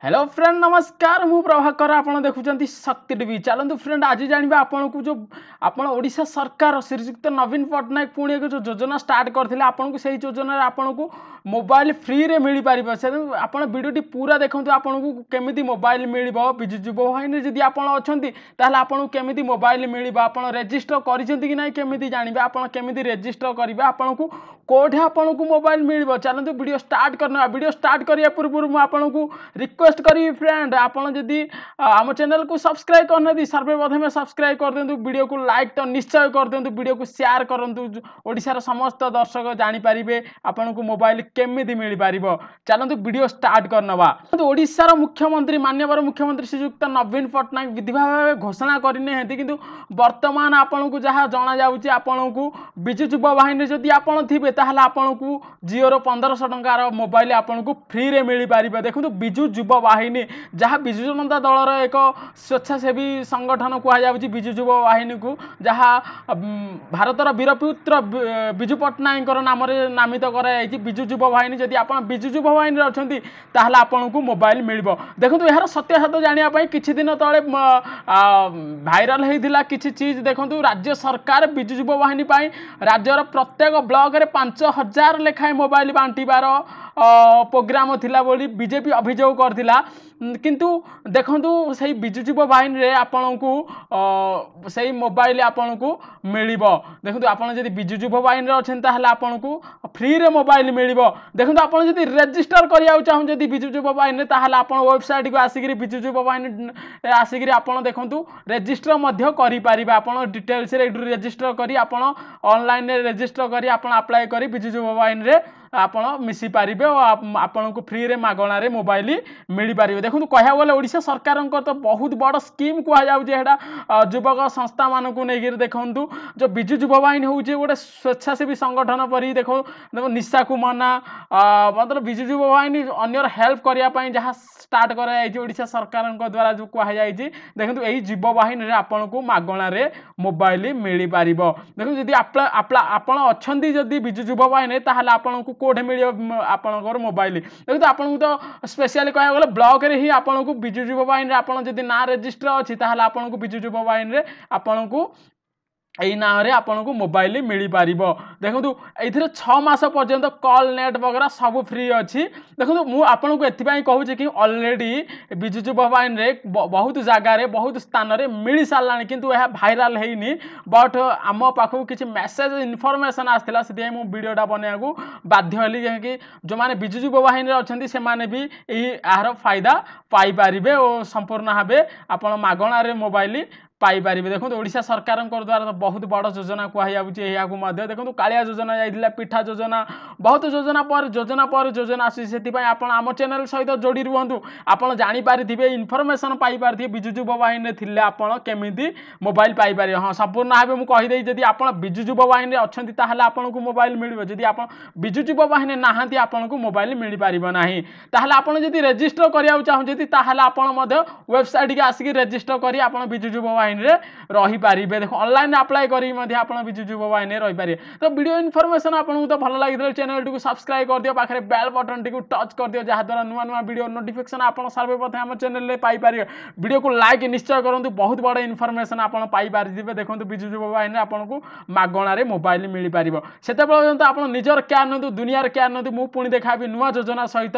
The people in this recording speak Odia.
ହ୍ୟାଲୋ ଫ୍ରେଣ୍ଡ, ନମସ୍କାର। ମୁଁ ପ୍ରଭାକର, ଆପଣ ଦେଖୁଛନ୍ତି ଶକ୍ତି ଟିଭି। ଚାଲନ୍ତୁ ଫ୍ରେଣ୍ଡ, ଆଜି ଜାଣିବା ଆପଣଙ୍କୁ ଯେଉଁ ଆପଣ ଓଡ଼ିଶା ସରକାର ଶ୍ରୀଯୁକ୍ତ ନବୀନ ପଟ୍ଟନାୟକ ପୁଣି ଏକ ଯେଉଁ ଯୋଜନା ଷ୍ଟାର୍ଟ କରିଥିଲେ, ଆପଣଙ୍କୁ ସେଇ ଯୋଜନାରେ ଆପଣଙ୍କୁ ମୋବାଇଲ ଫ୍ରିରେ ମିଳିପାରିବ। ସେ ଆପଣ ଭିଡ଼ିଓଟି ପୁରା ଦେଖନ୍ତୁ, ଆପଣଙ୍କୁ କେମିତି ମୋବାଇଲ ମିଳିବ। ବିଜୁ ଯୁବ ବାହିନୀରେ ଯଦି ଆପଣ ଅଛନ୍ତି, ତାହେଲେ ଆପଣଙ୍କୁ କେମିତି ମୋବାଇଲ ମିଳିବ, ଆପଣ ରେଜିଷ୍ଟର କରିଛନ୍ତି କି ନାହିଁ କେମିତି ଜାଣିବେ, ଆପଣ କେମିତି ରେଜିଷ୍ଟର କରିବେ, ଆପଣଙ୍କୁ କେଉଁଠି ଆପଣଙ୍କୁ ମୋବାଇଲ ମିଳିବ। ଚାଲନ୍ତୁ ଭିଡ଼ିଓ ଷ୍ଟାର୍ଟ କରିନେବା। ଭିଡ଼ିଓ ଷ୍ଟାର୍ଟ କରିବା ପୂର୍ବରୁ ମୁଁ ଆପଣଙ୍କୁ ରିକ୍ୱେଷ୍ଟ କରିବି ଫ୍ରେଣ୍ଡ, ଆପଣ ଯଦି ଆମ ଚ୍ୟାନେଲକୁ ସବସ୍କ୍ରାଇବ୍ କରିନାହାନ୍ତି, ସର୍ବପ୍ରଥମେ ସବସ୍କ୍ରାଇବ୍ କରିଦିଅନ୍ତୁ। ଭିଡ଼ିଓକୁ ଲାଇକ୍ ତ ନିଶ୍ଚୟ କରିଦିଅନ୍ତୁ, ଭିଡ଼ିଓକୁ ସେୟାର କରନ୍ତୁ, ଓଡ଼ିଶାର ସମସ୍ତ ଦର୍ଶକ ଜାଣିପାରିବେ ଆପଣଙ୍କୁ ମୋବାଇଲ କେମିତି ମିଳିପାରିବ। ଚାଲନ୍ତୁ ଭିଡ଼ିଓ ଷ୍ଟାର୍ଟ କରିନେବା। ଓଡ଼ିଶାର ମୁଖ୍ୟମନ୍ତ୍ରୀ, ମାନ୍ୟବର ମୁଖ୍ୟମନ୍ତ୍ରୀ ଶ୍ରୀଯୁକ୍ତ ନବୀନ ପଟ୍ଟନାୟକ ବିଧି ଭାବେ ଘୋଷଣା କରିନାହାନ୍ତି, କିନ୍ତୁ ବର୍ତ୍ତମାନ ଆପଣଙ୍କୁ ଯାହା ଜଣାଯାଉଛି, ଆପଣଙ୍କୁ ବିଜୁ ଯୁବ ବାହିନୀରେ ଯଦି ଆପଣ ଥିବେ, ତାହେଲେ ଆପଣଙ୍କୁ ଜିଓର 1500 ଟଙ୍କାର ମୋବାଇଲ ଆପଣଙ୍କୁ ଫ୍ରିରେ ମିଳିପାରିବ। ଦେଖନ୍ତୁ, ବିଜୁ ଯୁବ ବାହିନୀ ଯାହା ବିଜୁ ଜନତା ଦଳର ଏକ ସ୍ୱେଚ୍ଛାସେବୀ ସଂଗଠନ କୁହାଯାଉଛି ବିଜୁ ଯୁବ ବାହିନୀକୁ, ଯାହା ଭାରତର ବୀରପୁତ୍ର ବିଜୁ ପଟ୍ଟନାୟକଙ୍କର ନାମରେ ନାମିତ କରାଯାଇଛି ବିଜୁ ଯୁବ ବାହିନୀ। ଯଦି ଆପଣ ବିଜୁ ଯୁବ ବାହିନୀରେ ଅଛନ୍ତି, ତାହେଲେ ଆପଣଙ୍କୁ ମୋବାଇଲ ମିଳିବ। ଦେଖନ୍ତୁ, ଏହାର ସତ୍ୟାସତ୍ୟ ଜାଣିବା ପାଇଁ କିଛି ଦିନ ତଳେ ଭାଇରାଲ ହେଇଥିଲା କିଛି ଚିଜ୍। ଦେଖନ୍ତୁ, ରାଜ୍ୟ ସରକାର ବିଜୁ ଯୁବ ବାହିନୀ ପାଇଁ ରାଜ୍ୟର ପ୍ରତ୍ୟେକ ବ୍ଲକରେ 5000 ଲେଖାଏଁ ମୋବାଇଲ ବାଣ୍ଟିବାର ପ୍ରୋଗ୍ରାମ ଥିଲା ବୋଲି ବିଜେପି ଅଭିଯୋଗ କରିଥିଲା। କିନ୍ତୁ ଦେଖନ୍ତୁ, ସେଇ ବିଜୁ ଯୁବ ବାହିନୀରେ ଆପଣଙ୍କୁ ସେଇ ମୋବାଇଲ ଆପଣଙ୍କୁ ମିଳିବ। ଦେଖନ୍ତୁ, ଆପଣ ଯଦି ବିଜୁ ଯୁବ ବାହିନୀରେ ଅଛନ୍ତି, ତାହେଲେ ଆପଣଙ୍କୁ ଫ୍ରିରେ ମୋବାଇଲ ମିଳିବ। ଦେଖନ୍ତୁ, ଆପଣ ଯଦି ରେଜିଷ୍ଟର କରିବାକୁ ଚାହୁଁଛନ୍ତି ବିଜୁ ଯୁବ ବାହିନୀରେ, ତାହେଲେ ଆପଣ ୱେବସାଇଟ୍କୁ ଆସିକିରି, ବିଜୁ ଯୁବ ବାହିନୀ ଆସିକିରି ଆପଣ ଦେଖନ୍ତୁ ରେଜିଷ୍ଟର ମଧ୍ୟ କରିପାରିବେ। ଆପଣ ଡିଟେଲ୍ସରେ ଏଇଠୁ ରେଜିଷ୍ଟର କରି, ଆପଣ ଅନଲାଇନରେ ରେଜିଷ୍ଟର କରି, ଆପଣ ଆପ୍ଲାଏ କରି ବିଜୁ ଯୁବ ବାହିନୀରେ ଆପଣ ମିଶିପାରିବେ ଓ ଆପଣଙ୍କୁ ଫ୍ରିରେ ମାଗଣାରେ ମୋବାଇଲ ମିଳିପାରିବ। ଦେଖନ୍ତୁ, କହିବାକୁ ଗଲେ ଓଡ଼ିଶା ସରକାରଙ୍କର ତ ବହୁତ ବଡ଼ ସ୍କିମ୍ କୁହାଯାଉଛି ଏଇଟା ଯୁବକ ସଂସ୍ଥାମାନଙ୍କୁ ନେଇକିରି। ଦେଖନ୍ତୁ, ଯେଉଁ ବିଜୁ ଯୁବ ବାହିନୀ ହେଉଛି ଗୋଟେ ସ୍ୱେଚ୍ଛାସେବୀ ସଂଗଠନ ପରି। ଦେଖ, ନିଶାକୁ ମନା, ମତଲବ ବିଜୁ ଯୁବ ବାହିନୀ ଅନ୍ୟର ହେଲ୍ପ କରିବା ପାଇଁ ଯାହା ଷ୍ଟାର୍ଟ କରାଯାଇଛି ଓଡ଼ିଶା ସରକାରଙ୍କ ଦ୍ୱାରା ଯେଉଁ କୁହାଯାଇଛି। ଦେଖନ୍ତୁ, ଏଇ ଯୁବ ବାହିନୀରେ ଆପଣଙ୍କୁ ମାଗଣାରେ ମୋବାଇଲ ମିଳିପାରିବ। ଦେଖନ୍ତୁ, ଯଦି ଆପଣ ଅଛନ୍ତି ଯଦି ବିଜୁ ଯୁବ ବାହିନୀ, ତାହେଲେ ଆପଣଙ୍କୁ କେଉଁଠି ମିଳିବ ଆପଣଙ୍କର ମୋବାଇଲ? ଦେଖନ୍ତୁ, ଆପଣଙ୍କୁ ତ ସ୍ପେଶିଆଲି କହିବାକୁ ଗଲେ ବ୍ଲକରେ ହିଁ ଆପଣଙ୍କୁ ବିଜୁ ଯୁବ ବାହିନୀରେ ଆପଣ ଯଦି ନାଁ ରେଜିଷ୍ଟର ଅଛି, ତାହେଲେ ଆପଣଙ୍କୁ ବିଜୁ ଯୁବ ବାହିନୀରେ ଆପଣଙ୍କୁ ଏଇ ନାଁରେ ଆପଣଙ୍କୁ ମୋବାଇଲ ମିଳିପାରିବ। ଦେଖନ୍ତୁ, ଏଇଥିରେ 6 ମାସ ପର୍ଯ୍ୟନ୍ତ କଲ୍, ନେଟ୍ ବଗେରା ସବୁ ଫ୍ରି ଅଛି। ଦେଖନ୍ତୁ, ମୁଁ ଆପଣଙ୍କୁ ଏଥିପାଇଁ କହୁଛି କି ଅଲରେଡ଼ି ବିଜୁ ଯୁବ ବାହିନୀରେ ବହୁତ ଜାଗାରେ, ବହୁତ ସ୍ଥାନରେ ମିଳିସାରିଲାଣି, କିନ୍ତୁ ଏହା ଭାଇରାଲ ହେଇନି। ବଟ୍ ଆମ ପାଖକୁ କିଛି ମେସେଜ ଇନଫର୍ମେସନ୍ ଆସିଥିଲା, ସେଥିପାଇଁ ମୁଁ ଭିଡ଼ିଓଟା ବନେଇବାକୁ ବାଧ୍ୟ ହେଲି, ଯେକି ଯେଉଁମାନେ ବିଜୁ ଯୁବ ବାହିନୀରେ ଅଛନ୍ତି, ସେମାନେ ବି ଏଇ ଏହାର ଫାଇଦା ପାଇପାରିବେ ଓ ସମ୍ପୂର୍ଣ୍ଣ ଭାବେ ଆପଣ ମାଗଣାରେ ମୋବାଇଲ ପାଇପାରିବେ। ଦେଖନ୍ତୁ, ଓଡ଼ିଶା ସରକାରଙ୍କ ଦ୍ୱାରା ତ ବହୁତ ବଡ଼ ଯୋଜନା କୁହାଯାଉଛି ଏହାକୁ ମଧ୍ୟ। ଦେଖନ୍ତୁ, କାଳିଆ ଯୋଜନା ଯାଇଥିଲା, ପିଠା ଯୋଜନା, ବହୁତ ଯୋଜନା ପରେ ଯୋଜନା ପରେ ଯୋଜନା ଆସୁଛି। ସେଥିପାଇଁ ଆପଣ ଆମ ଚ୍ୟାନେଲ ସହିତ ଯୋଡ଼ି ରୁହନ୍ତୁ। ଆପଣ ଜାଣିପାରିଥିବେ, ଇନଫର୍ମେସନ୍ ପାଇପାରିଥିବେ, ବିଜୁ ଯୁବ ବାହିନୀରେ ଥିଲେ ଆପଣ କେମିତି ମୋବାଇଲ ପାଇପାରିବେ। ହଁ, ସମ୍ପୂର୍ଣ୍ଣ ଭାବେ ମୁଁ କହିଦେଇ, ଯଦି ଆପଣ ବିଜୁ ଯୁବ ବାହିନୀରେ ଅଛନ୍ତି, ତାହେଲେ ଆପଣଙ୍କୁ ମୋବାଇଲ ମିଳିବ। ଯଦି ଆପଣ ବିଜୁ ଯୁବ ବାହିନୀ ନାହାନ୍ତି, ଆପଣଙ୍କୁ ମୋବାଇଲ ମିଳିପାରିବ ନାହିଁ। ତାହେଲେ ଆପଣ ଯଦି ରେଜିଷ୍ଟର କରିବାକୁ ଚାହୁଁଛନ୍ତି, ତାହେଲେ ଆପଣ ମଧ୍ୟ ୱେବସାଇଟ୍କି ଆସିକି ରେଜିଷ୍ଟର କରି ଆପଣ ବିଜୁ ଯୁବ ବାହିନୀରେ ରହିପାରିବେ। ଦେଖ, ଅନଲାଇନ୍ ଆପ୍ଲାଏ କରିକି ମଧ୍ୟ ଆପଣ ବିଜୁ ଯୁବ ବାହିନୀରେ ରହିପାରିବେ। ତ ଭିଡ଼ିଓ ଇନଫର୍ମେସନ୍ ଆପଣଙ୍କୁ ତ ଭଲ ଲାଗିଥିଲେ ଚ୍ୟାନେଲଟିକୁ ସବସ୍କ୍ରାଇବ୍ କରିଦିଅ, ପାଖରେ ବେଲ୍ ବଟନ୍ଟିକୁ ଟଚ୍ କରିଦିଅ, ଯାହାଦ୍ୱାରା ନୂଆ ନୂଆ ଭିଡ଼ିଓ ନୋଟିଫିକେସନ୍ ଆପଣ ସର୍ବପ୍ରଥମେ ଆମ ଚ୍ୟାନେଲରେ ପାଇପାରିବେ। ଭିଡ଼ିଓକୁ ଲାଇକ୍ ନିଶ୍ଚୟ କରନ୍ତୁ। ବହୁତ ବଡ଼ ଇନଫର୍ମେସନ୍ ଆପଣ ପାଇପାରିଥିବେ। ଦେଖନ୍ତୁ, ବିଜୁ ଯୁବ ବାହିନୀରେ ଆପଣଙ୍କୁ ମାଗଣାରେ ମୋବାଇଲ ମିଳିପାରିବ। ସେତେ ପର୍ଯ୍ୟନ୍ତ ଆପଣ ନିଜର କେୟାର ନିଅନ୍ତୁ, ଦୁନିଆର କେୟାର ନିଅନ୍ତୁ। ମୁଁ ପୁଣି ଦେଖାହେବି ନୂଆ ଯୋଜନା ସହିତ।